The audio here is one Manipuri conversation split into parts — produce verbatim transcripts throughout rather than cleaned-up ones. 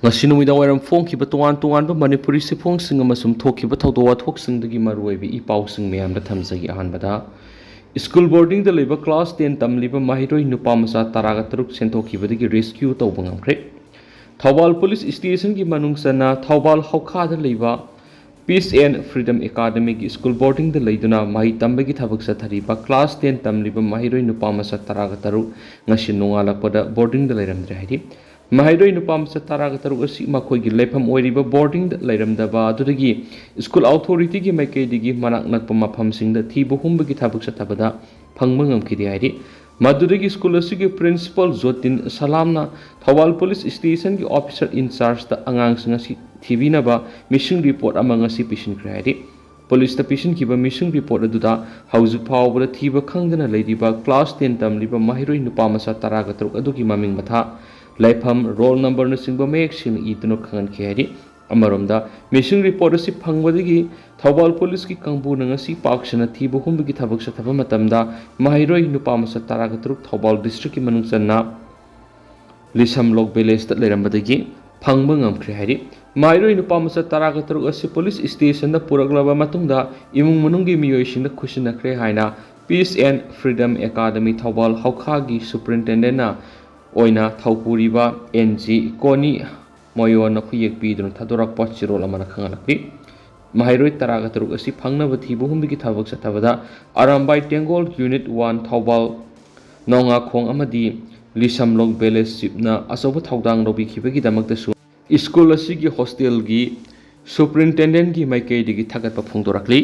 ꯉꯁꯤ ꯅꯨꯃꯤꯗꯥꯡ ꯋꯥꯏꯔꯝ ꯐꯣꯡꯈꯤꯕ ꯇꯣꯉꯥꯟ ꯇꯣꯉꯥꯟꯕ ꯃꯅꯤꯄꯨꯔꯤ ꯁꯤꯐꯣꯡꯁꯤꯡ ꯑꯃꯁꯨꯡ ꯊꯣꯛꯈꯤꯕ ꯊꯧꯗꯣꯛ ꯋꯥꯊꯣꯛꯁꯤꯡꯗꯒꯤ ꯃꯔꯨꯑꯣꯏꯕ ꯏ ꯄꯥꯎꯁꯤꯡ ꯃꯌꯥꯝꯗ ꯊꯝꯖꯒꯦ꯫ ꯑꯍꯥꯟꯕꯗ, ꯁ꯭ꯀꯨꯜ ꯕꯣꯔꯗꯤꯡꯗ ꯂꯩꯕ ꯀ꯭ꯂꯥꯁ ꯇꯦꯟ ꯇꯝꯂꯤꯕ ꯃꯍꯩꯔꯣꯏ ꯅꯨꯄꯥ ꯃꯆꯥ ꯇꯔꯥꯒ ꯇꯔꯨꯛ ꯁꯦꯟꯊꯣꯛꯈꯤꯕꯗꯒꯤ ꯔꯦꯁꯀ꯭ꯌꯨ ꯇꯧꯕ ꯉꯝꯈ꯭ꯔꯦ꯫ ꯊꯧꯕꯥꯜ ꯄꯨꯂꯤꯁ ꯁ꯭ꯇꯦꯁꯟꯒꯤ ꯃꯅꯨꯡ ꯆꯟꯅ ꯊꯧꯕꯥꯜ ꯍꯧꯈꯥꯗ ꯂꯩꯕ Peace and Freedom Academyꯒꯤ ꯁ꯭ꯀꯨꯜ ꯕꯣꯔꯗꯤꯡꯗ ꯂꯩꯗꯨꯅ ꯃꯍꯩ ꯇꯝꯕꯒꯤ ꯊꯕꯛ ꯆꯠꯊꯔꯤꯕ ꯀ꯭ꯂꯥꯁ ꯇꯦꯟ ꯇꯝꯂꯤꯕ ꯃꯍꯩꯔꯣꯏ ꯅꯨꯄꯥ ꯃꯆꯥ ꯇꯔꯥꯒ ꯇꯔꯨꯛ ꯉꯁꯤ ꯅꯣꯡꯉꯥꯜꯂꯛꯄꯗ ꯕꯣꯔꯗꯤꯡꯗ ꯂꯩꯔꯝꯗ꯭ꯔꯦ ꯍꯥꯏꯔꯤ꯫ ꯃꯍꯩꯔꯣꯏ ꯅꯨꯄꯥ ꯃꯆꯥ ꯇꯔꯥꯒ ꯇꯔꯨꯛ ꯑꯁꯤ ꯃꯈꯣꯏꯒꯤ ꯂꯩꯐꯝ ꯑꯣꯏꯔꯤꯕ ꯕꯣꯔꯗꯤꯡꯗ ꯂꯩꯔꯝꯗꯕ ꯑꯗꯨꯗꯒꯤ ꯁ꯭ꯀꯨꯜ ꯑꯣꯊꯣꯔꯤꯇꯤꯒꯤ ꯃꯥꯏꯀꯩꯗꯒꯤ ꯃꯅꯥꯛ ꯅꯛꯄ ꯃꯐꯝꯁꯤꯡꯗ ꯊꯤꯕ ꯍꯨꯝꯕꯒꯤ ꯊꯕꯛ ꯆꯠꯊꯕꯗ ꯐꯪꯕ ꯉꯝꯈꯤꯗꯦ ꯍꯥꯏꯔꯤ꯫ ꯃꯗꯨꯗꯒꯤ ꯁ꯭ꯀꯨꯜ ꯑꯁꯤꯒꯤ ꯄ꯭ꯔꯤꯟꯁꯤꯄꯥꯜ ꯖꯣꯇꯤꯟ ꯁꯂꯥꯝꯅ ꯊꯧꯕꯥꯜ ꯄꯨꯂꯤꯁ ꯁ꯭ꯇꯦꯁꯟꯒꯤ ꯑꯣꯐꯤꯁꯥꯔ ꯏꯟꯆꯥꯔꯖꯇ ꯑꯉꯥꯡꯁꯤꯡ ꯑꯁꯤ ꯊꯤꯕꯤꯅꯕ ꯃꯤꯁꯤꯡ ꯔꯤꯄꯣꯔꯠ ꯑꯃ ꯉꯁꯤ ꯄꯤꯁꯤꯟꯈ꯭ꯔꯦ ꯍꯥꯏꯔꯤ꯫ ꯄꯨꯂꯤꯁꯇ ꯄꯤꯁꯤꯟꯈꯤꯕ ꯃꯤꯁꯤꯡ ꯔꯤꯄꯣꯔꯠ ꯑꯗꯨꯗ ꯍꯧꯖꯤꯛ ꯐꯥꯎꯕꯗ ꯊꯤꯕ ꯈꯪꯗꯅ ꯂꯩꯔꯤꯕ ꯀ꯭ꯂꯥꯁ ꯇꯦꯟ ꯇꯝꯂꯤꯕ ꯃꯍꯩꯔꯣꯏ ꯅꯨꯄꯥ ꯃꯆꯥ ꯇꯔꯥꯒ ꯇꯔꯨꯛ ꯑꯗꯨꯒꯤ ꯃꯃꯤꯡ ꯃꯊꯥ, ꯂꯩꯐꯝ, ꯔꯣꯜ ꯅꯝꯕꯔꯅꯆꯤꯡꯕ ꯃꯌꯦꯛ ꯁꯦꯡꯅ ꯏꯗꯨꯅ ꯈꯪꯍꯟꯈꯤ ꯍꯥꯏꯔꯤ꯫ ꯑꯃꯔꯣꯝꯗ, ꯃꯤꯁꯤꯡ ꯔꯤꯄꯣꯔꯠ ꯑꯁꯤ ꯐꯪꯕꯗꯒꯤ ꯊꯧꯕꯥꯜ ꯄꯨꯂꯤꯁꯀꯤ ꯀꯥꯡꯕꯨꯅ ꯉꯁꯤ ꯄꯥꯛ ꯁꯟꯅ ꯊꯤꯕ ꯍꯨꯝꯕꯒꯤ ꯊꯕꯛ ꯆꯠꯊꯕ ꯃꯇꯝꯗ ꯃꯍꯩꯔꯣꯏ ꯅꯨꯄꯥ ꯃꯆꯥ ꯇꯔꯥꯒ ꯇꯔꯨꯛ ꯊꯧꯕꯥꯜ ꯗꯤꯁꯇ꯭ꯔꯤꯛꯀꯤ ꯃꯅꯨꯡ ꯆꯟꯅ ꯂꯤꯁꯝꯂꯣꯛ ꯚꯤꯂꯦꯖꯇ ꯂꯩꯔꯝꯕꯗꯒꯤ ꯐꯪꯕ ꯉꯝꯈ꯭ꯔꯦ ꯍꯥꯏꯔꯤ꯫ ꯃꯍꯩꯔꯣꯏ ꯅꯨꯄꯥ ꯃꯆꯥ ꯇꯔꯥꯒ ꯇꯔꯨꯛ ꯑꯁꯤ ꯄꯨꯂꯤꯁ ꯁ꯭ꯇꯦꯁꯟꯗ ꯄꯨꯔꯛꯂꯕ ꯃꯇꯨꯡꯗ ꯏꯃꯨꯡ ꯃꯅꯨꯡꯒꯤ ꯃꯤꯑꯣꯏꯁꯤꯡꯗ ꯈꯨꯠꯁꯤꯟꯅꯈ꯭ꯔꯦ ꯍꯥꯏꯅ Peace and Freedom Academy Thoubal ꯍꯧꯈꯥꯒꯤ ꯁꯨꯄ꯭ꯔꯤꯟꯇꯦꯟꯗꯦꯟꯠꯅ ꯑꯣꯏꯅ ꯊꯧꯄꯨꯔꯤꯕ ꯑꯦꯟ ꯖꯤ ꯀꯣꯅꯤ ꯃꯣꯌꯣꯟꯅ ꯈꯨꯌꯦꯛ ꯄꯤꯗꯨꯅ ꯊꯥꯗꯣꯔꯛꯄ ꯆꯦꯔꯣꯜ ꯑꯃꯅ ꯈꯪꯍꯜꯂꯛꯂꯤ꯫ ꯃꯍꯩꯔꯣꯏ ꯇꯔꯥꯒ ꯇꯔꯨꯛ ꯑꯁꯤ ꯐꯪꯅꯕ ꯊꯤꯕ ꯍꯨꯝꯕꯒꯤ ꯊꯕꯛ ꯆꯠꯊꯕꯗ ꯑꯔꯥꯝꯕꯥꯏ ꯇꯦꯡꯒꯣꯜ ꯌꯨꯅꯤꯠ ꯋꯥꯟ ꯊꯧꯕꯥꯜ ꯅꯣꯡꯉꯥꯈꯣꯡ ꯑꯃꯗꯤ ꯂꯤꯁꯝꯂꯣꯛ ꯚꯤꯂꯦꯖ ꯆꯤꯞꯅ ꯑꯆꯧꯕ ꯊꯧꯗꯥꯡ ꯂꯧꯕꯤꯈꯤꯕꯒꯤꯗꯃꯛꯇꯁꯨ ꯁ꯭ꯀꯨꯜ ꯑꯁꯤꯒꯤ ꯍꯣꯁꯇꯦꯜꯒꯤ ꯁꯨꯄ꯭ꯔꯤꯟꯇꯦꯟꯗꯦꯟꯠꯀꯤ ꯃꯥꯏꯀꯩꯗꯒꯤ ꯊꯥꯒꯠꯄ ꯐꯣꯡꯗꯣꯔꯛꯂꯤ꯫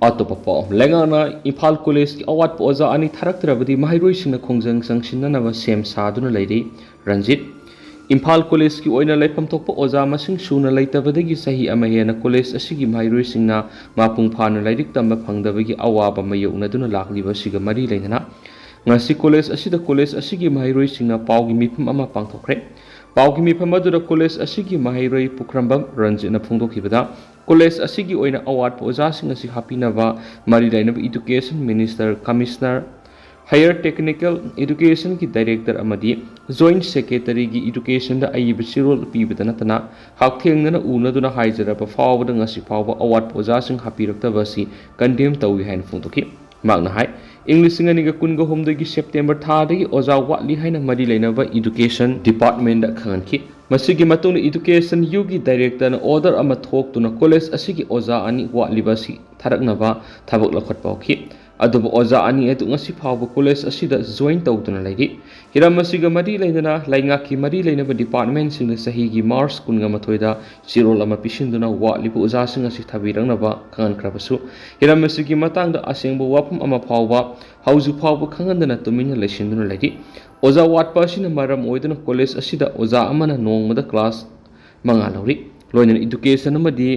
ꯑꯇꯣꯞꯄ ꯄꯥꯎ꯫ ꯂꯩꯉꯥꯛꯅ ꯏꯝꯐꯥꯜ ꯀꯣꯂꯦꯖꯀꯤ ꯑꯋꯥꯠꯄ ꯑꯣꯖꯥ ꯑꯅꯤ ꯊꯥꯔꯛꯇ꯭ꯔꯕꯗꯤ ꯃꯍꯩꯔꯣꯏꯁꯤꯡꯅ ꯈꯣꯡꯖꯪ ꯆꯪꯁꯤꯟꯅꯅꯕ ꯁꯦꯝ ꯁꯥꯗꯨꯅ ꯂꯩꯔꯤ꯫ ꯔꯟꯖꯤꯠ꯫ ꯏꯝꯐꯥꯜ ꯀꯣꯂꯦꯖꯀꯤ ꯑꯣꯏꯅ ꯂꯩꯐꯝ ꯊꯣꯛꯄ ꯑꯣꯖꯥ ꯃꯁꯤꯡ ꯁꯨꯅ ꯂꯩꯇꯕꯗꯒꯤ ꯆꯍꯤ ꯑꯃ ꯍꯦꯟꯅ ꯀꯣꯂꯦꯖ ꯑꯁꯤꯒꯤ ꯃꯍꯩꯔꯣꯏꯁꯤꯡꯅ ꯃꯄꯨꯡ ꯐꯥꯅ ꯂꯥꯏꯔꯤꯛ ꯇꯝꯕ ꯐꯪꯗꯕꯒꯤ ꯑꯋꯥꯕ ꯃꯥꯌꯣꯛꯅꯗꯨꯅ ꯂꯥꯛꯂꯤꯕ ꯑꯁꯤꯒ ꯃꯔꯤ ꯂꯩꯅꯅ ꯉꯁꯤ ꯀꯣꯂꯦꯖ ꯑꯁꯤꯗ ꯀꯣꯂꯦꯖ ꯑꯁꯤꯒꯤ ꯃꯍꯩꯔꯣꯏꯁꯤꯡꯅ ꯄꯥꯎꯒꯤ ꯃꯤꯐꯝ ꯑꯃ ꯄꯥꯡꯊꯣꯛꯈ꯭ꯔꯦ꯫ ꯄꯥꯎꯒꯤ ꯃꯤꯐꯝ ꯑꯗꯨꯗ ꯀꯣꯂꯦꯖ ꯑꯁꯤꯒꯤ ꯃꯍꯩꯔꯣꯏ ꯄꯨꯈ꯭ꯔꯝꯕꯝ ꯔꯟꯖꯤꯠꯅ ꯐꯣꯡꯗꯣꯛꯈꯤꯕꯗ, ꯀꯣꯂꯦꯖ ꯑꯁꯤꯒꯤ ꯑꯣꯏꯅ ꯑꯋꯥꯠꯄ ꯑꯣꯖꯥꯁꯤꯡ ꯑꯁꯤ ꯍꯥꯞꯄꯤꯅꯕ ꯃꯔꯤ ꯂꯩꯅꯕ education minister, commissioner, Higher Technical Educationꯒꯤ Director ꯑꯃꯗꯤ Joint Secretaryꯒꯤ Educationꯗ ꯑꯏꯕ ꯆꯦꯔꯣꯜ ꯄꯤꯕꯗ ꯅꯠꯇꯅ ꯍꯛꯊꯦꯡꯅꯅ ꯎꯅꯗꯨꯅ ꯍꯥꯏꯖꯔꯕ ꯐꯥꯎꯕꯗ ꯉꯁꯤ ꯐꯥꯎꯕ ꯑꯋꯥꯠꯄ ꯑꯣꯖꯥꯁꯤꯡ ꯍꯥꯞꯄꯤꯔꯛꯇꯕ ꯑꯁꯤ condemn ꯇꯧꯏ ꯍꯥꯏꯅ ꯐꯣꯡꯗꯣꯛꯈꯤ꯫ ꯃꯍꯥꯛꯅ ꯍꯥꯏ, ꯏꯪ ꯂꯤꯁꯤꯡ ꯑꯅꯤꯒ ꯀꯨꯟꯒ ꯍꯨꯝꯗꯣꯏꯒꯤ September ꯊꯥꯗꯒꯤ ꯑꯣꯖꯥ ꯋꯥꯠꯂꯤ ꯍꯥꯏꯅ ꯃꯔꯤ ꯂꯩꯅꯕ Education Departmentꯗ ꯈꯪꯍꯟꯈꯤ꯫ ꯃꯁꯤꯒꯤ ꯃꯇꯨꯡꯗ Education Uꯒꯤ Directorꯅ order ꯑꯃ ꯊꯣꯛꯇꯨꯅ college ꯑꯁꯤꯒꯤ ꯑꯣꯖꯥ ꯑꯅꯤ ꯋꯥꯠꯂꯤꯕ ꯑꯁꯤ ꯊꯥꯔꯛꯅꯕ ꯊꯕꯛ ꯂꯧꯈꯠꯄ ꯍꯧꯈꯤ꯫ ꯑꯗꯨꯕꯨ ꯑꯣꯖꯥ ꯑꯅꯤ ꯑꯗꯨ ꯉꯁꯤ ꯐꯥꯎꯕ college ꯑꯁꯤꯗ join ꯇꯧꯗꯨꯅ ꯂꯩꯔꯤ꯫ ꯍꯤꯔꯝ ꯑꯁꯤꯒ ꯃꯔꯤ ꯂꯩꯅꯅ ꯂꯩꯉꯥꯛꯀꯤ ꯃꯔꯤ ꯂꯩꯅꯕ departmentꯁꯤꯡꯗ ꯆꯍꯤꯒꯤ March ꯀꯨꯟꯒ ꯃꯥꯊꯣꯏꯗ ꯆꯦꯔꯣꯜ ꯑꯃ ꯄꯤꯁꯤꯟꯗꯨꯅ ꯋꯥꯠꯂꯤꯕ ꯑꯣꯖꯥꯁꯤꯡ ꯑꯁꯤ ꯊꯥꯕꯤꯔꯛꯅꯕ ꯈꯪꯍꯟꯈ꯭ꯔꯕꯁꯨ, ꯍꯤꯔꯝ ꯑꯁꯤꯒꯤ ꯃꯇꯥꯡꯗ ꯑꯁꯦꯡꯕ ꯋꯥꯐꯝ ꯑꯃ ꯐꯥꯎꯕ ꯍꯧꯖꯤꯛ ꯐꯥꯎꯕ ꯈꯪꯍꯟꯗꯅ ꯇꯨꯃꯤꯟꯅ ꯂꯩꯁꯤꯟꯗꯨꯅ ꯂꯩꯔꯤ꯫ ꯑꯣꯖꯥ ꯋꯥꯠꯄ ꯑꯁꯤꯅ ꯃꯔꯝ ꯑꯣꯏꯗꯨꯅ college ꯑꯁꯤꯗ ꯑꯣꯖꯥ ꯑꯃꯅ ꯅꯣꯡꯃꯗ class ꯃꯉꯥ ꯂꯧꯔꯤ꯫ ꯂꯣꯏꯅꯅ Education ꯑꯃꯗꯤ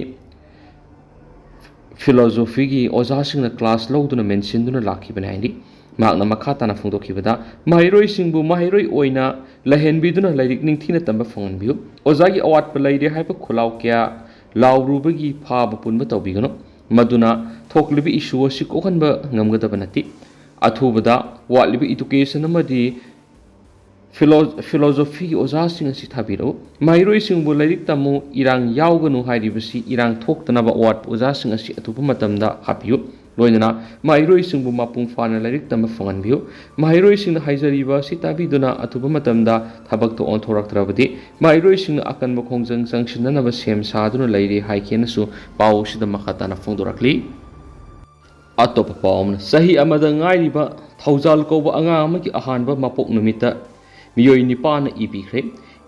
Philosophyꯒꯤ ꯑꯣꯖꯥꯁꯤꯡꯅ class ꯂꯧꯗꯨꯅ ꯃꯦꯟꯁꯤꯟꯗꯨꯅ ꯂꯥꯛꯈꯤꯕꯅꯤ ꯍꯥꯏꯔꯤ꯫ ꯃꯍꯥꯛꯅ ꯃꯈꯥ ꯇꯥꯅ ꯐꯣꯡꯗꯣꯛꯈꯤꯕꯗ, ꯃꯍꯩꯔꯣꯏꯁꯤꯡꯕꯨ ꯃꯍꯩꯔꯣꯏ ꯑꯣꯏꯅ ꯂꯩꯍꯟꯕꯤꯗꯨꯅ ꯂꯥꯏꯔꯤꯛ ꯅꯤꯡꯊꯤꯅ ꯇꯝꯕ ꯐꯪꯍꯟꯕꯤꯌꯨ꯫ ꯑꯣꯖꯥꯒꯤ ꯑꯋꯥꯠꯄ ꯂꯩꯔꯦ ꯍꯥꯏꯕ ꯈꯣꯜꯂꯥꯎ ꯀꯌꯥ ꯂꯥꯎꯔꯨꯕꯒꯤ ꯐꯥꯕ ꯄꯨꯟꯕ ꯇꯧꯕꯤꯒꯅꯨ꯫ ꯃꯗꯨꯅ ꯊꯣꯛꯂꯤꯕ issue ꯑꯁꯤ ꯀꯣꯛꯍꯟꯕ ꯉꯝꯒꯗꯕ ꯅꯠꯇꯦ꯫ ꯑꯊꯨꯕꯗ ꯋꯥꯠꯂꯤꯕ Education ꯑꯃꯗꯤ Philo-, Philosophyꯒꯤ ꯑꯣꯖꯥꯁꯤꯡ ꯑꯁꯤ ꯊꯥꯕꯤꯔꯛꯎ꯫ ꯃꯍꯩꯔꯣꯏꯁꯤꯡꯕꯨ ꯂꯥꯏꯔꯤꯛ ꯇꯝꯃꯨ, ꯏꯔꯥꯡ ꯌꯥꯎꯒꯅꯨ ꯍꯥꯏꯔꯤꯕꯁꯤ ꯏꯔꯥꯡ ꯊꯣꯛꯇꯅꯕ ꯑꯋꯥꯠꯄ ꯑꯣꯖꯥꯁꯤꯡ ꯑꯁꯤ ꯑꯊꯨꯕ ꯃꯇꯝꯗ ꯍꯥꯞꯄꯤꯌꯨ꯫ ꯂꯣꯏꯅꯅ ꯃꯍꯩꯔꯣꯏꯁꯤꯡꯕꯨ ꯃꯄꯨꯡ ꯐꯥꯅ ꯂꯥꯏꯔꯤꯛ ꯇꯝꯕ ꯐꯪꯍꯟꯕꯤꯌꯨ꯫ ꯃꯍꯩꯔꯣꯏꯁꯤꯡꯅ ꯍꯥꯏꯖꯔꯤꯕ ꯑꯁꯤ ꯇꯥꯕꯤꯗꯨꯅ ꯑꯊꯨꯕ ꯃꯇꯝꯗ ꯊꯕꯛꯇ ꯑꯣꯟꯊꯣꯔꯛꯇ꯭ꯔꯕꯗꯤ ꯃꯍꯩꯔꯣꯏꯁꯤꯡꯅ ꯑꯀꯟꯕ ꯈꯣꯡꯖꯪ ꯆꯪꯁꯤꯟꯅꯅꯕ ꯁꯦꯝ ꯁꯥꯗꯨꯅ ꯂꯩꯔꯤ ꯍꯥꯏꯈꯤ ꯍꯥꯏꯅꯁꯨ ꯄꯥꯎ ꯑꯁꯤꯗ ꯃꯈꯥ ꯇꯥꯅ ꯐꯣꯡꯗꯣꯔꯛꯂꯤ꯫ ꯑꯇꯣꯞꯄ ꯄꯥꯎ ꯑꯃꯅ, ꯆꯍꯤ ꯑꯃꯗ ꯉꯥꯏꯔꯤꯕ ꯊꯧꯖꯥꯜ ꯀꯧꯕ ꯑꯉꯥꯡ ꯑꯃꯒꯤ ꯑꯍꯥꯟꯕ ꯃꯄꯣꯛ ꯅꯨꯃꯤꯠꯇ ꯃꯤꯑꯣꯏ ꯅꯤꯄꯥꯟꯅ ꯏ ꯄꯤꯈ꯭ꯔꯦ꯫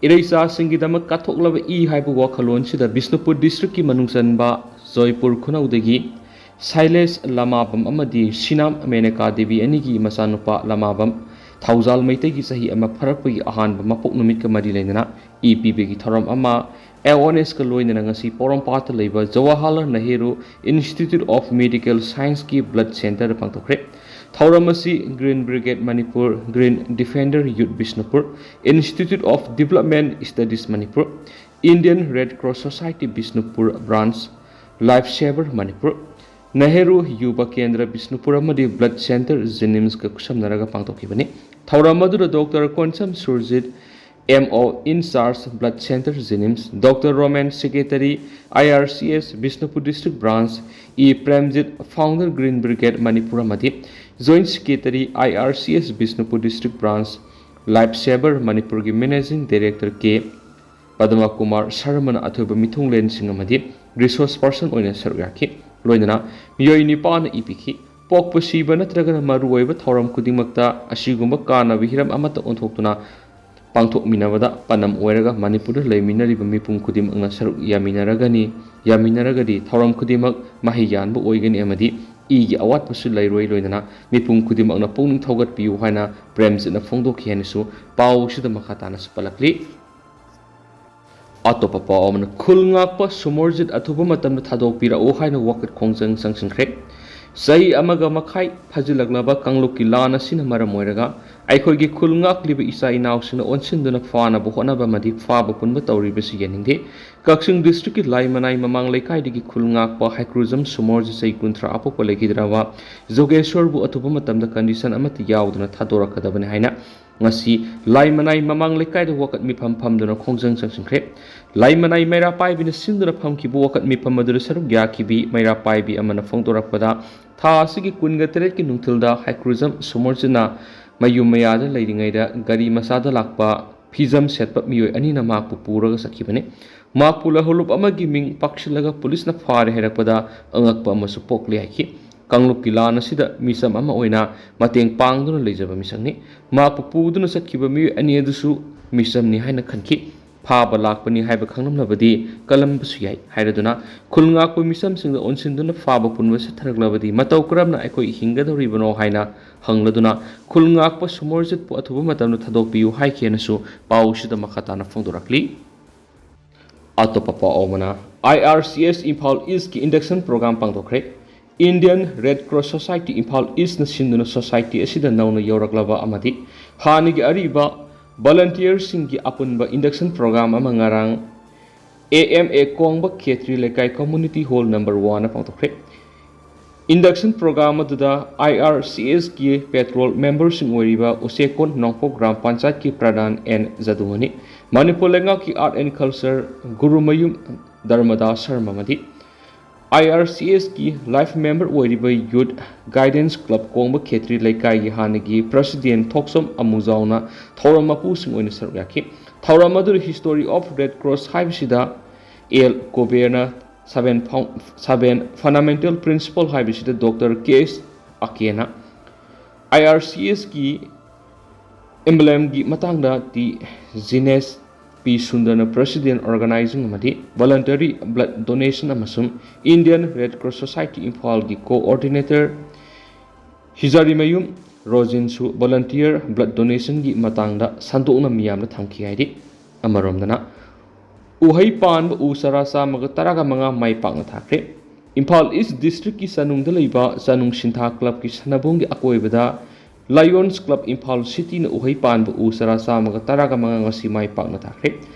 ꯏꯔꯩꯆꯥꯁꯤꯡꯒꯤꯗꯃꯛ ꯀꯠꯊꯣꯛꯂꯕ ꯏ ꯍꯥꯏꯕ ꯋꯥꯈꯜꯂꯣꯟꯁꯤꯗ ꯕꯤꯁꯅꯨꯄꯨꯔ districtꯀꯤ ꯃꯅꯨꯡ ꯆꯟꯕ ꯖꯣꯏꯄꯨꯔ ꯈꯨꯅꯧꯗꯒꯤ ꯁꯥꯏꯂꯦꯁ ꯂꯃꯥꯕꯝ ꯑꯃꯗꯤ ꯁꯤꯅꯥꯝ ꯃꯦꯅꯀꯥ ꯗꯦꯕꯤ ꯑꯅꯤꯒꯤ ꯃꯆꯥꯅꯨꯄꯥ ꯂꯃꯥꯕꯝ ꯊꯧꯖꯥꯜ ꯃꯩꯇꯩꯒꯤ ꯆꯍꯤ ꯑꯃ ꯐꯥꯔꯛꯄꯒꯤ ꯑꯍꯥꯟꯕ ꯃꯄꯣꯛ ꯅꯨꯃꯤꯠꯀ ꯃꯔꯤ ꯂꯩꯅꯅ ꯏ ꯄꯤꯕꯒꯤ ꯊꯧꯔꯝ ꯑꯃ awarenessꯀ ꯂꯣꯏꯅꯅ ꯉꯁꯤ ꯄꯣꯔꯣꯝꯄꯥꯠꯇ ꯂꯩꯕ Jawaharlal Nehru Institute of Medical Scienceꯀꯤ blood centreꯗ ꯄꯥꯡꯊꯣꯛꯈ꯭ꯔꯦ꯫ ꯊꯧꯔꯝ ꯑꯁꯤ Green Brigade Manipur, Green Defender Youth Bishnupur, Institute of Development Studies Manipur, Indian Red Cross Society Bishnupur Branch, Life Saver Manipur, Nehru ꯌꯨꯕ ꯀꯦꯟꯗ꯭ꯔ ꯕꯤꯁꯅꯨꯄꯨꯔ ꯑꯃꯗꯤ ꯕ꯭ꯂꯗ ꯁꯦꯟꯇꯔ ꯖꯦꯅꯤꯝꯁꯀ ꯈꯨꯠꯁꯝꯅꯔꯒ ꯄꯥꯡꯊꯣꯛꯈꯤꯕꯅꯤ꯫ ꯊꯧꯔꯝ ꯑꯗꯨꯗ doctor Konsam Surjit, M O in charge blood center JNIMS, doctor Romen, secretary, I R C S Bishnupur district branch, E Premjit, founder green brigade Manipur ꯑꯃꯗꯤ joint secretary, I R C S Bishnupur district branch, life saver ꯃꯅꯤꯄꯨꯔꯒꯤ managing director K Padma Kumar ꯁꯔꯃꯅ ꯑꯊꯣꯏꯕ ꯃꯤꯊꯨꯡꯂꯦꯟꯁꯤꯡ ꯑꯃꯗꯤ ꯔꯤꯁꯣꯔꯁ ꯄꯔꯁꯟ ꯑꯣꯏꯅ ꯁꯔꯨꯛ ꯌꯥꯈꯤ꯫ ꯂꯣꯏꯅꯅ ꯃꯤꯑꯣꯏ ꯅꯤꯄꯥꯟꯅ ꯏ ꯄꯤꯈꯤ꯫ ꯄꯣꯛꯄ, ꯁꯤꯕ ꯅꯠꯇ꯭ꯔꯒꯅ ꯃꯔꯨꯑꯣꯏꯕ ꯊꯧꯔꯝ ꯈꯨꯗꯤꯡꯃꯛꯇ ꯑꯁꯤꯒꯨꯝꯕ ꯀꯥꯟꯅꯕ ꯍꯤꯔꯝ ꯑꯃꯠꯇ ꯑꯣꯟꯊꯣꯛꯇꯨꯅ ꯄꯥꯡꯊꯣꯛꯃꯤꯟꯅꯕꯗ ꯄꯥꯟꯗꯝ ꯑꯣꯏꯔꯒ ꯃꯅꯤꯄꯨꯔꯗ ꯂꯩꯃꯤꯟꯅꯔꯤꯕ ꯃꯤꯄꯨꯝ ꯈꯨꯗꯤꯡꯃꯛꯅ ꯁꯔꯨꯛ ꯌꯥꯃꯤꯟꯅꯔꯒꯅꯤ, ꯌꯥꯃꯤꯟꯅꯔꯒꯗꯤ ꯊꯧꯔꯝ ꯈꯨꯗꯤꯡꯃꯛ ꯃꯍꯩ ꯌꯥꯟꯕ ꯑꯣꯏꯒꯅꯤ ꯑꯃꯗꯤ ꯏꯒꯤ ꯑꯋꯥꯠꯄꯁꯨ ꯂꯩꯔꯣꯏ꯫ ꯂꯣꯏꯅꯅ ꯃꯤꯄꯨꯝ ꯈꯨꯗꯤꯡꯃꯛꯅ ꯄꯨꯛꯅꯤꯡ ꯊꯧꯒꯠꯄꯤꯌꯨ ꯍꯥꯏꯅ ꯄ꯭ꯔꯦꯝꯖꯤꯠꯅ ꯐꯣꯡꯗꯣꯛꯈꯤ ꯍꯥꯏꯅꯁꯨ ꯄꯥꯎ ꯑꯁꯤꯗ ꯃꯈꯥ ꯇꯥꯅꯁꯨ ꯄꯜꯂꯛꯂꯤ꯫ ꯑꯇꯣꯞꯄ ꯄꯥꯎ ꯑꯃꯅ, ꯈꯨꯜ ꯉꯥꯛꯄ ꯁꯨꯃꯔꯖꯤꯠ ꯑꯊꯨꯕ ꯃꯇꯝꯗ ꯊꯥꯗꯣꯛꯄꯤꯔꯛꯎ ꯍꯥꯏꯅ ꯋꯥꯀꯠ ꯈꯣꯡꯖꯪ ꯆꯪꯁꯤꯟꯈ꯭ꯔꯦ꯫ ꯆꯍꯤ ꯑꯃꯒ ꯃꯈꯥꯏ ꯐꯥꯖꯤꯜꯂꯛꯂꯕ ꯀꯥꯡꯂꯨꯞꯀꯤ ꯂꯥꯟ ꯑꯁꯤꯅ ꯃꯔꯝ ꯑꯣꯏꯔꯒ ꯑꯩꯈꯣꯏꯒꯤ ꯈꯨꯜ ꯉꯥꯛꯂꯤꯕ ꯏꯆꯥ ꯏꯅꯥꯎꯁꯤꯡꯅ ꯑꯣꯟꯁꯤꯟꯗꯨꯅ ꯐꯥꯅꯕ ꯍꯣꯠꯅꯕ ꯑꯃꯗꯤ ꯐꯥꯕ ꯄꯨꯟꯕ ꯇꯧꯔꯤꯕꯁꯤ ꯌꯥꯅꯤꯡꯗꯦ꯫ ꯀꯛꯆꯤꯡ ꯗꯤꯁꯇ꯭ꯔꯤꯛꯀꯤ ꯂꯥꯏꯃꯅꯥꯏ ꯃꯃꯥꯡ ꯂꯩꯀꯥꯏꯗꯒꯤ ꯈꯨꯜ ꯉꯥꯛꯄ ꯍꯩꯀ꯭ꯔꯨꯖꯝ ꯁꯨꯃꯔꯖꯤꯠ ꯆꯍꯤ ꯀꯨꯟꯊ꯭ꯔꯥ ꯄꯣꯛꯄ ꯂꯩꯈꯤꯗ꯭ꯔꯕ ꯖꯣꯒꯦꯁꯣꯔꯕꯨ ꯑꯊꯨꯕ ꯃꯇꯝꯗ ꯀꯟꯗꯤꯁꯟ ꯑꯃꯠꯇ ꯌꯥꯎꯗꯅ ꯊꯥꯗꯣꯔꯛꯀꯗꯕꯅꯤ ꯍꯥꯏꯅ ꯉꯁꯤ ꯂꯥꯏꯃꯅꯥꯏ ꯃꯃꯥꯡ ꯂꯩꯀꯥꯏꯗ ꯋꯥꯀꯠ ꯃꯤꯐꯝ ꯐꯝꯗꯨꯅ ꯈꯣꯡꯖꯪ ꯆꯪꯁꯤꯟꯈ꯭ꯔꯦ꯫ ꯂꯥꯏꯃꯅꯥꯏ ꯃꯩꯔꯥ ꯄꯥꯏꯕꯤꯅ ꯁꯤꯟꯗꯨꯅ ꯐꯝꯈꯤꯕ ꯋꯥꯀꯠ ꯃꯤꯐꯝ ꯑꯗꯨꯗ ꯁꯔꯨꯛ ꯌꯥꯈꯤꯕꯤ ꯃꯩꯔꯥ ꯄꯥꯏꯕꯤ ꯑꯃꯅ ꯐꯣꯡꯗꯣꯔꯛꯄꯗ, ꯊꯥ ꯑꯁꯤꯒꯤ ꯀꯨꯟꯒ ꯇꯔꯦꯠꯀꯤ ꯅꯨꯡꯊꯤꯜꯗ ꯍꯩꯀ꯭ꯔꯨꯖꯝ ꯁꯨꯃꯔꯖꯤꯠꯅ ꯃꯌꯨꯝ ꯃꯌꯥꯗ ꯂꯩꯔꯤꯉꯩꯗ ꯒꯥꯔꯤ ꯃꯆꯥꯗ ꯂꯥꯛꯄ ꯐꯤꯖꯝ ꯁꯦꯠꯄ ꯃꯤꯑꯣꯏ ꯑꯅꯤꯅ ꯃꯍꯥꯛꯄꯨ ꯄꯨꯔꯒ ꯆꯠꯈꯤꯕꯅꯤ꯫ ꯃꯍꯥꯛꯄꯨ ꯂꯧꯍꯧꯂꯨꯞ ꯑꯃꯒꯤ ꯃꯤꯡ ꯄꯥꯛꯁꯤꯜꯂꯒ ꯄꯨꯂꯤꯁꯅ ꯐꯥꯔꯦ ꯍꯥꯏꯔꯛꯄꯗ ꯑꯉꯛꯄ ꯑꯃꯁꯨ ꯄꯣꯛꯂꯦ ꯍꯥꯏꯈꯤ꯫ ꯀꯥꯡꯂꯨꯞꯀꯤ ꯂꯥꯟ ꯑꯁꯤꯗ ꯃꯤꯆꯝ ꯑꯃ ꯑꯣꯏꯅ ꯃꯇꯦꯡ ꯄꯥꯡꯗꯨꯅ ꯂꯩꯖꯕ ꯃꯤꯁꯛꯅꯤ꯫ ꯃꯍꯥꯛꯄꯨ ꯄꯨꯗꯨꯅ ꯆꯠꯈꯤꯕ ꯃꯤꯑꯣꯏ ꯑꯅꯤ ꯑꯗꯨꯁꯨ ꯃꯤꯆꯝꯅꯤ ꯍꯥꯏꯅ ꯈꯟꯈꯤ꯫ ꯐꯥꯕ ꯂꯥꯛꯄꯅꯤ ꯍꯥꯏꯕ ꯈꯪꯂꯝꯂꯕꯗꯤ ꯀꯜꯂꯝꯕꯁꯨ ꯌꯥꯏ ꯍꯥꯏꯔꯗꯨꯅ ꯈꯨꯜ ꯉꯥꯛꯄ ꯃꯤꯆꯝꯁꯤꯡꯗ ꯑꯣꯟꯁꯤꯟꯗꯨꯅ ꯐꯥꯕ ꯄꯨꯟꯕ ꯆꯠꯊꯔꯛꯂꯕꯗꯤ ꯃꯇꯧ ꯀꯔꯝꯅ ꯑꯩꯈꯣꯏ ꯍꯤꯡꯒꯗꯧꯔꯤꯕꯅꯣ ꯍꯥꯏꯅ ꯍꯪꯂꯗꯨꯅ ꯈꯨꯜ ꯉꯥꯛꯄ ꯁꯨꯃꯔꯖꯤꯠꯄꯨ ꯑꯊꯨꯕ ꯃꯇꯝꯗ ꯊꯥꯗꯣꯛꯄꯤꯌꯨ ꯍꯥꯏꯈꯤ ꯍꯥꯏꯅꯁꯨ ꯄꯥꯎꯁꯤꯗ ꯃꯈꯥ ꯇꯥꯅ ꯐꯣꯡꯗꯣꯔꯛꯂꯤ꯫ ꯑꯇꯣꯞꯄ ꯄꯥꯎ ꯑꯃꯅ, I R C S Imphal ꯏꯁꯀꯤ induction program ꯄꯥꯡꯊꯣꯛꯈ꯭ꯔꯦ꯫ Indian Red Cross Society Imphal ꯏꯁꯅ ꯁꯤꯟꯗꯨꯅ society ꯑꯁꯤꯗ ꯅꯧꯅ ꯌꯧꯔꯛꯂꯕ ꯑꯃꯗꯤ ꯍꯥꯟꯅꯒꯤ ꯑꯔꯤꯕ volunteerꯁꯤꯡꯒꯤ ꯑꯄꯨꯟꯕ induction program ꯑꯃ ꯉꯔꯥꯡ A M A ꯀꯣꯡꯕ ꯈꯦꯇ꯭ꯔꯤ ꯂꯩꯀꯥꯏ community hall number one ꯄꯥꯡꯊꯣꯛꯈ꯭ꯔꯦ꯫ Induction program ꯑꯗꯨꯗ I R C S ꯀꯤ payroll memberꯁꯤꯡ ꯑꯣꯏꯔꯤꯕ ꯎꯆꯦꯛꯀꯣꯟ ꯅꯣꯡꯄꯣꯛ ꯒ꯭ꯔꯥꯝ ꯄꯟꯆꯥꯌꯠꯀꯤ ꯄ꯭ꯔꯙꯥꯟ ꯑꯦꯟ ꯖꯗꯨꯃꯅꯤ, ꯃꯅꯤꯄꯨꯔ ꯂꯩꯉꯥꯛꯀꯤ Art and Culture Gurumayum ꯙꯔꯃꯗꯥꯁ Sharma ꯑꯃꯗꯤ I R C S ꯀꯤ life member ꯑꯣꯏꯔꯤꯕ Youth Guidance Club ꯀꯣꯡꯕ ꯈꯦꯇ꯭ꯔꯤ ꯂꯩꯀꯥꯏꯒꯤ ꯍꯥꯟꯅꯒꯤ president ꯊꯣꯛꯆꯣꯝ ꯑꯃꯨꯖꯥꯎꯅ ꯊꯧꯔꯝ ꯃꯄꯨꯁꯤꯡ ꯑꯣꯏꯅ ꯁꯔꯨꯛ ꯌꯥꯈꯤ꯫ ꯊꯧꯔꯝ ꯑꯗꯨꯗ History of Red Cross ꯍꯥꯏꯕꯁꯤꯗ ꯑꯦꯜ ꯀꯣꯕꯦꯔꯅ, ꯁꯕꯦꯟ ꯐꯥꯎ-, ꯁꯕꯦꯟ fundamental principle ꯍꯥꯏꯕꯁꯤꯗ ꯗꯣꯛꯇꯔ ꯀꯦ ꯑꯦꯁ ꯑꯀꯦꯅ, I R C S ꯀꯤ emblemꯒꯤ ꯃꯇꯥꯡꯗ ꯇꯤ ꯖꯤꯅꯦꯁ ꯄꯤ ꯁꯨꯟꯗꯔꯅ president organizing ꯑꯃꯗꯤ voluntary blood donation ꯑꯃꯁꯨꯡ Indian Red Cross Society ꯏꯝꯐꯥꯜꯒꯤ coordinator ꯍꯤꯖꯥꯔꯤꯃꯌꯨꯝ ꯔꯣꯖꯤꯟꯁꯨ volunteer blood donationꯒꯤ ꯃꯇꯥꯡꯗ ꯁꯟꯗꯣꯛꯅ ꯃꯤꯌꯥꯝꯗ ꯊꯝꯈꯤ ꯍꯥꯏꯔꯤ꯫ ꯑꯃꯔꯣꯝꯗꯅ ꯎꯍꯩ ꯄꯥꯟꯕ ꯎ ꯆꯥꯔꯥ ꯆꯥꯝꯃꯒ ꯇꯔꯥꯒ ꯃꯉꯥ ꯃꯥꯏ ꯄꯥꯛꯅ ꯊꯥꯈ꯭ꯔꯦ꯫ ꯏꯝꯐꯥꯜ East districtꯀꯤ ꯆꯅꯨꯡꯗ ꯂꯩꯕ ꯆꯅꯨꯡ ꯁꯤꯟꯊꯥ clubꯀꯤ ꯁꯥꯟꯅꯕꯨꯡꯒꯤ ꯑꯀꯣꯏꯕꯗ Lions Club ꯏꯝꯐꯥꯜ Cityꯅ ꯎꯍꯩ ꯄꯥꯟꯕ ꯎ ꯆꯥꯔꯥ ꯆꯥꯝꯃꯒ ꯇꯔꯥꯒ ꯃꯉꯥ ꯉꯁꯤ ꯃꯥꯏ ꯄꯥꯛꯅ ꯊꯥꯈ꯭ꯔꯦ꯫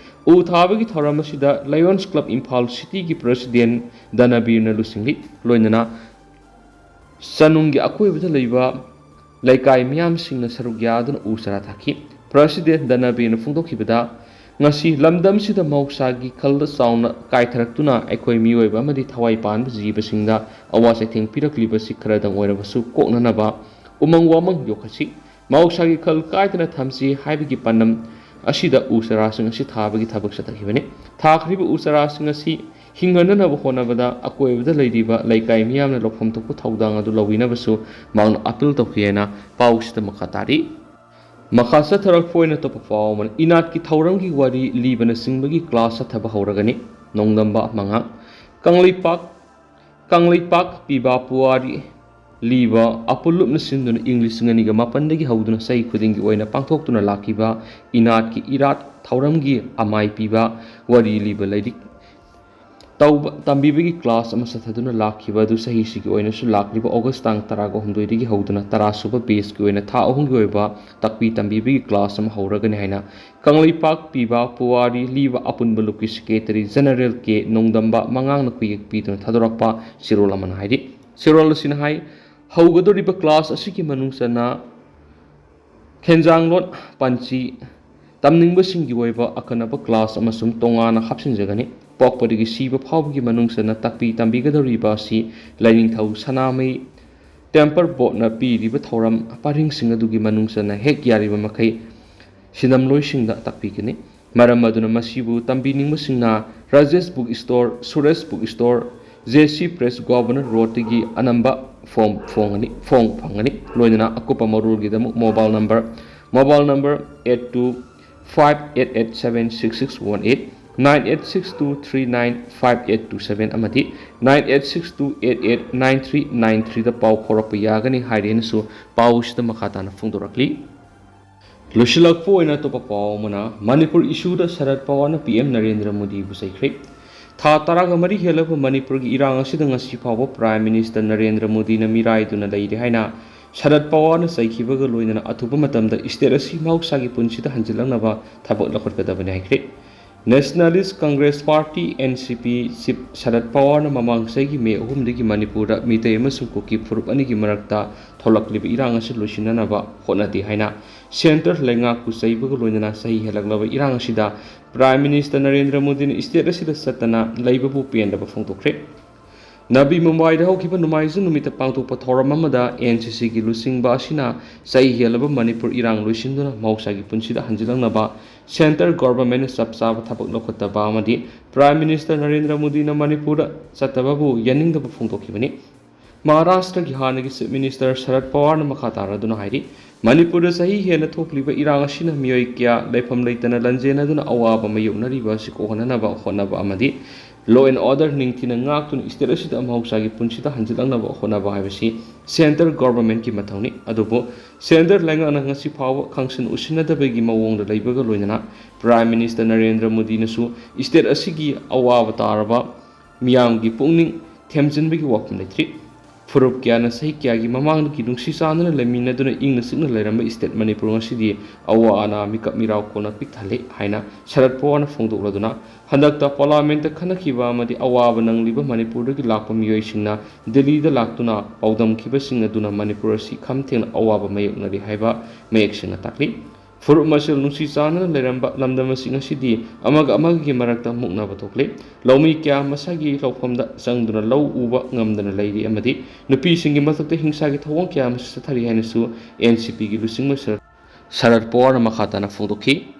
ꯎ ꯊꯥꯕꯒꯤ ꯊꯧꯔꯝ ꯑꯁꯤꯗ Lions Club ꯏꯝꯐꯥꯜ Cityꯒꯤ president ꯙꯅꯕꯤꯔꯅ ꯂꯨꯆꯤꯡꯂꯤ꯫ ꯂꯣꯏꯅꯅ ꯆꯅꯨꯡꯒꯤ ꯑꯀꯣꯏꯕꯗ ꯂꯩꯕ ꯂꯩꯀꯥꯏ ꯃꯤꯌꯥꯝꯁꯤꯡꯅ ꯁꯔꯨꯛ ꯌꯥꯗꯨꯅ ꯎ ꯆꯥꯔꯥ ꯊꯥꯈꯤ꯫ President ꯙꯅꯕꯤꯔꯅ ꯐꯣꯡꯗꯣꯛꯈꯤꯕꯗ, ꯉꯁꯤ ꯂꯝꯗꯝꯁꯤꯗ ꯃꯍꯧꯁꯥꯒꯤ ꯈꯜꯗ ꯆꯥꯎꯅ ꯀꯥꯏꯊꯔꯛꯇꯨꯅ ꯑꯩꯈꯣꯏ ꯃꯤꯑꯣꯏꯕ ꯑꯃꯗꯤ ꯊꯋꯥꯏ ꯄꯥꯟꯕ ꯖꯤꯕꯁꯤꯡꯗ ꯑꯋꯥ ꯆꯩꯊꯦꯡ ꯄꯤꯔꯛꯂꯤꯕꯁꯤ ꯈꯔꯗꯪ ꯑꯣꯏꯔꯕꯁꯨ ꯀꯣꯛꯅꯅꯕ ꯎꯃꯪ ꯋꯥꯃꯪ ꯌꯣꯛꯈꯠꯁꯤ, ꯃꯍꯧꯁꯥꯒꯤ ꯈꯜ ꯀꯥꯏꯗꯅ ꯊꯝꯁꯤ ꯍꯥꯏꯕꯒꯤ ꯄꯥꯟꯗꯝ ꯑꯁꯤꯗ ꯎ ꯆꯥꯔꯥꯁꯤꯡ ꯑꯁꯤ ꯊꯥꯕꯒꯤ ꯊꯕꯛ ꯆꯠꯊꯈꯤꯕꯅꯤ꯫ ꯊꯥꯈ꯭ꯔꯤꯕ ꯎ ꯆꯥꯔꯥꯁꯤꯡ ꯑꯁꯤ ꯍꯤꯡꯍꯟꯅꯅꯕ ꯍꯣꯠꯅꯕꯗ ꯑꯀꯣꯏꯕꯗ ꯂꯩꯔꯤꯕ ꯂꯩꯀꯥꯏ ꯃꯤꯌꯥꯝꯅ ꯂꯧꯐꯝ ꯊꯣꯛꯄ ꯊꯧꯗꯥꯡ ꯑꯗꯨ ꯂꯧꯕꯤꯅꯕꯁꯨ ꯃꯍꯥꯛꯅ appeal ꯇꯧꯈꯤ ꯍꯥꯏꯅ ꯄꯥꯎꯁꯤꯗ ꯃꯈꯥ ꯇꯥꯔꯤ꯫ ꯃꯈꯥ ꯆꯠꯊꯔꯛꯄ ꯑꯣꯏꯅ ꯑꯇꯣꯞꯄ ꯄꯥꯎ ꯑꯃꯅ, ꯏꯅꯥꯠꯀꯤ ꯊꯧꯔꯝꯒꯤ ꯋꯥꯔꯤ ꯂꯤꯕꯅꯆꯤꯡꯕꯒꯤ class ꯆꯠꯊꯕ ꯍꯧꯔꯒꯅꯤ꯫ ꯅꯣꯡꯗꯝꯕ ꯃꯉꯥ꯫ ꯀꯪꯂꯩꯄꯥꯛ, ꯀꯪꯂꯩꯄꯥꯛ ꯄꯤꯕ ꯄꯨꯋꯥꯔꯤ ꯂꯤꯕ ꯑꯄꯨꯜꯂꯨꯞꯅ ꯁꯤꯟꯗꯨꯅ ꯏꯪ ꯂꯤꯁꯤꯡ ꯑꯅꯤꯒ ꯃꯥꯄꯟꯗꯒꯤ ꯍꯧꯗꯨꯅ ꯆꯍꯤ ꯈꯨꯗꯤꯡꯒꯤ ꯑꯣꯏꯅ ꯄꯥꯡꯊꯣꯛꯇꯨꯅ ꯂꯥꯛꯈꯤꯕ ꯏꯅꯥꯠꯀꯤ ꯏꯔꯥꯠ ꯊꯧꯔꯝꯒꯤ ꯑꯃꯥꯏ ꯄꯤꯕ ꯋꯥꯔꯤ ꯂꯤꯕ ꯂꯥꯏꯔꯤꯛ ꯇꯧꯕ, ꯇꯝꯕꯤꯕꯒꯤ class ꯑꯃ ꯆꯠꯊꯗꯨꯅ ꯂꯥꯛꯈꯤꯕ ꯑꯗꯨ ꯆꯍꯤꯁꯤꯒꯤ ꯑꯣꯏꯅꯁꯨ ꯂꯥꯛꯂꯤꯕ August ꯇꯥꯡ ꯇꯔꯥꯒ ꯍꯨꯝꯗꯣꯏꯗꯒꯤ ꯍꯧꯗꯨꯅ ꯇꯔꯥ ꯁꯨꯕ batchꯀꯤ ꯑꯣꯏꯅ ꯊꯥ ꯑꯍꯨꯝꯒꯤ ꯑꯣꯏꯕ ꯇꯥꯛꯄꯤ ꯇꯝꯕꯤꯕꯒꯤ class ꯑꯃ ꯍꯧꯔꯒꯅꯤ ꯍꯥꯏꯅ ꯀꯪꯂꯩꯄꯥꯛ ꯄꯤꯕ ꯄꯨꯋꯥꯔꯤ ꯂꯤꯕ ꯑꯄꯨꯟꯕ ꯂꯨꯞꯀꯤ Secretary General ꯀꯦ ꯅꯣꯡꯗꯝꯕ ꯃꯉꯥꯡꯅ ꯈꯨꯌꯦꯛ ꯄꯤꯗꯨꯅ ꯊꯥꯗꯣꯔꯛꯄ ꯆꯦꯔꯣꯜ ꯑꯃꯅ ꯍꯥꯏꯔꯤ꯫ ꯆꯦꯔꯣꯜ ꯑꯁꯤꯅ ꯍꯥꯏ, ꯍꯧꯒꯗꯧꯔꯤꯕ ꯀ꯭ꯂꯥꯁ ꯑꯁꯤꯒꯤ ꯃꯅꯨꯡ ꯆꯟꯅ ꯈꯦꯟꯖꯥꯡꯂꯣꯟ, ꯄꯟꯆꯤ, ꯇꯝꯅꯤꯡꯕꯁꯤꯡꯒꯤ ꯑꯣꯏꯕ ꯑꯈꯟꯅꯕ ꯀ꯭ꯂꯥꯁ ꯑꯃꯁꯨꯡ ꯇꯣꯉꯥꯟꯅ ꯍꯥꯞꯆꯤꯟꯖꯒꯅꯤ꯫ ꯄꯣꯛꯄꯗꯒꯤ ꯁꯤꯕ ꯐꯥꯎꯕꯒꯤ ꯃꯅꯨꯡ ꯆꯟꯅ ꯇꯥꯛꯄꯤ ꯇꯝꯕꯤꯒꯗꯧꯔꯤꯕ ꯑꯁꯤ ꯂꯥꯏꯅꯤꯡꯊꯧ ꯁꯅꯥꯃꯍꯤ ꯇꯦꯝꯄꯜ ꯕꯣꯔꯗꯅ ꯄꯤꯔꯤꯕ ꯊꯧꯔꯝ ꯄꯔꯤꯡꯁꯤꯡ ꯑꯗꯨꯒꯤ ꯃꯅꯨꯡ ꯆꯟꯅ ꯍꯦꯛ ꯌꯥꯔꯤꯕ ꯃꯈꯩ ꯁꯤꯟꯅꯝꯂꯣꯏꯁꯤꯡꯗ ꯇꯥꯛꯄꯤꯒꯅꯤ꯫ ꯃꯔꯝ ꯑꯗꯨꯅ ꯃꯁꯤꯕꯨ ꯇꯝꯕꯤꯅꯤꯡꯕꯁꯤꯡꯅ Rajesh book store, Suresh book store, J C press, governor ꯔꯣꯗꯇꯒꯤ ꯑꯅꯝꯕ ꯐꯣꯝ ꯐꯣꯡꯒꯅꯤ, ꯐꯣꯡ ꯐꯪꯒꯅꯤ꯫ ꯂꯣꯏꯅꯅ ꯑꯀꯨꯞꯄ ꯃꯔꯣꯜꯒꯤꯗꯃꯛ mobile number, mobile number eight two five eight eight seven six six one eight, nine eight six two three nine five eight two seven ꯑꯃꯗꯤ nine eight six two eight eight nine three nine threeꯗ ꯄꯥꯎ ꯐꯥꯎꯔꯛꯄ ꯌꯥꯒꯅꯤ ꯍꯥꯏꯔꯦꯅꯁꯨ ꯄꯥꯎꯁꯤꯗ ꯃꯈꯥ ꯇꯥꯅ ꯐꯣꯡꯗꯣꯔꯛꯂꯤ꯫ ꯂꯣꯏꯁꯤꯜꯂꯛꯄ ꯑꯣꯏꯅ ꯑꯇꯣꯞꯄ ꯄꯥꯎ ꯑꯃꯅ, ꯃꯅꯤꯄꯨꯔ ꯏꯁꯨꯗ ꯁꯔꯠ ꯄꯋꯥꯔꯅ ꯄꯤ ꯑꯦꯝ ꯅꯔꯦꯟꯗ꯭ꯔ ꯃꯣꯗꯤꯕꯨ ꯆꯩꯈ꯭ꯔꯦ꯫ ꯊꯥ ꯇꯔꯥꯒ ꯃꯔꯤ ꯍꯦꯜꯂꯕ ꯃꯅꯤꯄꯨꯔꯒꯤ ꯏꯔꯥꯡ ꯑꯁꯤꯗ ꯉꯁꯤ ꯐꯥꯎꯕ ꯄ꯭ꯔꯥꯏꯝ ꯃꯤꯅꯤꯁꯇꯔ ꯅꯔꯦꯟꯗ꯭ꯔ ꯃꯣꯗꯤꯅ ꯃꯤꯔꯥꯏꯗꯨꯅ ꯂꯩꯔꯤ ꯍꯥꯏꯅ ꯁꯔꯠ ꯄꯋꯥꯔꯅ ꯆꯩꯈꯤꯕꯒ ꯂꯣꯏꯅꯅ ꯑꯊꯨꯕ ꯃꯇꯝꯗ ꯁ꯭ꯇꯦꯠ ꯑꯁꯤ ꯃꯍꯧꯁꯥꯒꯤ ꯄꯨꯟꯁꯤꯗ ꯍꯟꯖꯤꯜꯂꯛꯅꯕ ꯊꯕꯛ ꯂꯧꯈꯠꯀꯗꯕꯅꯤ ꯍꯥꯏꯈ꯭ꯔꯦ꯫ Nationalist Congress Party, N C P, chief Sharad ꯄꯋꯥꯔꯅ ꯃꯃꯥꯡ ꯆꯍꯤꯒꯤ ꯃꯦ ꯑꯍꯨꯝꯗꯒꯤ ꯃꯅꯤꯄꯨꯔꯗ ꯃꯤꯇꯩ ꯑꯃꯁꯨꯡ ꯀꯨꯀꯤ ꯐꯨꯔꯨꯞ ꯑꯅꯤꯒꯤ ꯃꯔꯛꯇ ꯊꯣꯛꯂꯛꯂꯤꯕ ꯏꯔꯥꯡ ꯑꯁꯤ ꯂꯣꯏꯁꯤꯟꯅꯅꯕ ꯍꯣꯠꯅꯗꯦ ꯍꯥꯏꯅ ꯁꯦꯟꯇꯔ ꯂꯩꯉꯥꯛꯄꯨ ꯆꯩꯕꯒ ꯂꯣꯏꯅꯅ ꯆꯍꯤ ꯍꯦꯜꯂꯛꯂꯕ ꯏꯔꯥꯡ ꯑꯁꯤꯗ ꯄ꯭ꯔꯥꯏꯝ ꯃꯤꯅꯤꯁꯇꯔ ꯅꯔꯦꯟꯗ꯭ꯔ ꯃꯣꯗꯤꯅ ꯁ꯭ꯇꯦꯠ ꯑꯁꯤꯗ ꯆꯠꯇꯅ ꯂꯩꯕꯕꯨ ꯄꯦꯟꯗꯕ ꯐꯣꯡꯗꯣꯛꯈ꯭ꯔꯦ꯫ ꯅꯕꯤ ꯃꯨꯝꯕꯥꯏꯗ ꯍꯧꯈꯤꯕ ꯅꯣꯡꯃꯥꯏꯖꯤꯡ ꯅꯨꯃꯤꯠꯇ ꯄꯥꯡꯊꯣꯛꯄ ꯊꯧꯔꯝ ꯑꯃꯗ N C Cꯒꯤ ꯂꯨꯆꯤꯡꯕ ꯑꯁꯤꯅ ꯆꯍꯤ ꯍꯦꯜꯂꯕ ꯃꯅꯤꯄꯨꯔ ꯏꯔꯥꯡ ꯂꯣꯏꯁꯤꯟꯗꯨꯅ ꯃꯍꯧꯁꯥꯒꯤ ꯄꯨꯟꯁꯤꯗ ꯍꯟꯖꯤꯜꯂꯛꯅꯕ ꯁꯦꯟꯇꯔ ꯒꯣꯚꯔꯟꯃꯦꯟꯠꯅ ꯆꯞ ꯆꯥꯕ ꯊꯕꯛ ꯂꯧꯈꯠꯇꯕ ꯑꯃꯗꯤ ꯄ꯭ꯔꯥꯏꯝ ꯃꯤꯅꯤꯁꯇꯔ ꯅꯔꯦꯟꯗ꯭ꯔ ꯃꯣꯗꯤꯅ ꯃꯅꯤꯄꯨꯔꯗ ꯆꯠꯇꯕꯕꯨ ꯌꯥꯅꯤꯡꯗꯕ ꯐꯣꯡꯗꯣꯛꯈꯤꯕꯅꯤ꯫ ꯃꯍꯥꯔꯥꯁꯇ꯭ꯔꯒꯤ ꯍꯥꯟꯅꯒꯤ ꯆꯤꯐ ꯃꯤꯅꯤꯁꯇꯔ ꯁꯔꯠ ꯄꯋꯥꯔꯅ ꯃꯈꯥ ꯇꯥꯔꯗꯨꯅ ꯍꯥꯏꯔꯤ, ꯃꯅꯤꯄꯨꯔꯗ ꯆꯍꯤ ꯍꯦꯟꯅ ꯊꯣꯛꯂꯤꯕ ꯏꯔꯥꯡ ꯑꯁꯤꯅ ꯃꯤꯑꯣꯏ ꯀꯌꯥ ꯂꯩꯐꯝ ꯂꯩꯇꯅ ꯂꯟꯖꯦꯟꯅꯗꯨꯅ ꯑꯋꯥꯕ ꯃꯥꯌꯣꯛꯅꯔꯤꯕ ꯑꯁꯤ ꯀꯣꯛꯍꯟꯅꯅꯕ ꯍꯣꯠꯅꯕ ꯑꯃꯗꯤ law and order ꯅꯤꯡꯊꯤꯅ ꯉꯥꯛꯇꯨꯅ ꯁ꯭ꯇꯦꯠ ꯑꯁꯤꯗ ꯃꯍꯧꯁꯥꯒꯤ ꯄꯨꯟꯁꯤꯗ ꯍꯟꯖꯤꯜꯂꯛꯅꯕ ꯍꯣꯠꯅꯕ ꯍꯥꯏꯕꯁꯤ ꯁꯦꯟꯇꯔ ꯒꯣꯚꯔꯟꯃꯦꯟꯠꯀꯤ ꯃꯊꯧꯅꯤ꯫ ꯑꯗꯨꯕꯨ ꯁꯦꯟꯇꯔ ꯂꯩꯉꯥꯛꯅ ꯉꯁꯤ ꯐꯥꯎꯕ ꯈꯪꯁꯤꯟ ꯎꯁꯤꯟꯅꯗꯕꯒꯤ ꯃꯑꯣꯡꯗ ꯂꯩꯕꯒ ꯂꯣꯏꯅꯅ ꯄ꯭ꯔꯥꯏꯝ ꯃꯤꯅꯤꯁꯇꯔ ꯅꯔꯦꯟꯗ꯭ꯔ ꯃꯣꯗꯤꯅꯁꯨ ꯁ꯭ꯇꯦꯠ ꯑꯁꯤꯒꯤ ꯑꯋꯥꯕ ꯇꯥꯔꯕ ꯃꯤꯌꯥꯝꯒꯤ ꯄꯨꯛꯅꯤꯡ ꯊꯦꯝꯖꯤꯟꯕꯒꯤ ꯋꯥꯐꯝ ꯂꯩꯇ꯭ꯔꯤ꯫ ꯐꯨꯔꯨꯞ ꯀꯌꯥꯅ ꯆꯍꯤ ꯀꯌꯥꯒꯤ ꯃꯃꯥꯡꯗꯒꯤ ꯅꯨꯡꯁꯤ ꯆꯥꯟꯅꯅ ꯂꯩꯃꯤꯟꯅꯗꯨꯅ ꯏꯪꯅ ꯆꯤꯛꯅ ꯂꯩꯔꯝꯕ state ꯃꯅꯤꯄꯨꯔ ꯉꯁꯤꯗꯤ ꯑꯋꯥ ꯑꯅꯥ ꯃꯤꯀꯞ ꯃꯤꯔꯥꯎ ꯀꯣꯟꯅ ꯄꯤꯛ ꯊꯜꯂꯦ ꯍꯥꯏꯅ ꯁꯔꯠ ꯄꯋꯥꯔꯅ ꯐꯣꯡꯗꯣꯛꯂꯗꯨꯅ, ꯍꯟꯗꯛꯇ parliamentꯇ ꯈꯟꯅꯈꯤꯕ ꯑꯃꯗꯤ ꯑꯋꯥꯕ ꯅꯪꯂꯤꯕ ꯃꯅꯤꯄꯨꯔꯗꯒꯤ ꯂꯥꯛꯄ ꯃꯤꯑꯣꯏꯁꯤꯡꯅ ꯗꯤꯜꯂꯤꯗ ꯂꯥꯛꯇꯨꯅ ꯄꯥꯎꯗꯝꯈꯤꯕꯁꯤꯡ ꯑꯗꯨꯅ ꯃꯅꯤꯄꯨꯔ ꯑꯁꯤ ꯈꯝ ꯊꯦꯡꯅ ꯑꯋꯥꯕ ꯃꯥꯌꯣꯛꯅꯔꯤ ꯍꯥꯏꯕ ꯃꯌꯦꯛ ꯁꯦꯡꯅ ꯇꯥꯛꯂꯤ꯫ ꯐꯨꯔꯨꯞ ꯃꯁꯦꯜ ꯅꯨꯡꯁꯤ ꯆꯥꯟꯅꯅ ꯂꯩꯔꯝꯕ ꯂꯝꯗꯝ ꯑꯁꯤ ꯉꯁꯤꯗꯤ ꯑꯃꯒ ꯑꯃꯒꯒꯤ ꯃꯔꯛꯇ ꯃꯨꯛꯅꯕ ꯊꯣꯛꯂꯦ꯫ ꯂꯧꯃꯤ ꯀꯌꯥ ꯃꯁꯥꯒꯤ ꯂꯧꯐꯝꯗ ꯆꯪꯗꯨꯅ ꯂꯧ ꯎꯕ ꯉꯝꯗꯅ ꯂꯩꯔꯤ ꯑꯃꯗꯤ ꯅꯨꯄꯤꯁꯤꯡꯒꯤ ꯃꯊꯛꯇ ꯍꯤꯡꯁꯥꯒꯤ ꯊꯧꯑꯣꯡ ꯀꯌꯥ ꯑꯃꯁꯨ ꯆꯠꯊꯔꯤ ꯍꯥꯏꯅꯁꯨ NCPꯒꯤ ꯂꯨꯆꯤꯡꯕ ꯁꯔ-, ꯁꯔꯠ ꯄꯋꯥꯔꯅ ꯃꯈꯥ ꯇꯥꯅ ꯐꯣꯡꯗꯣꯛꯈꯤ꯫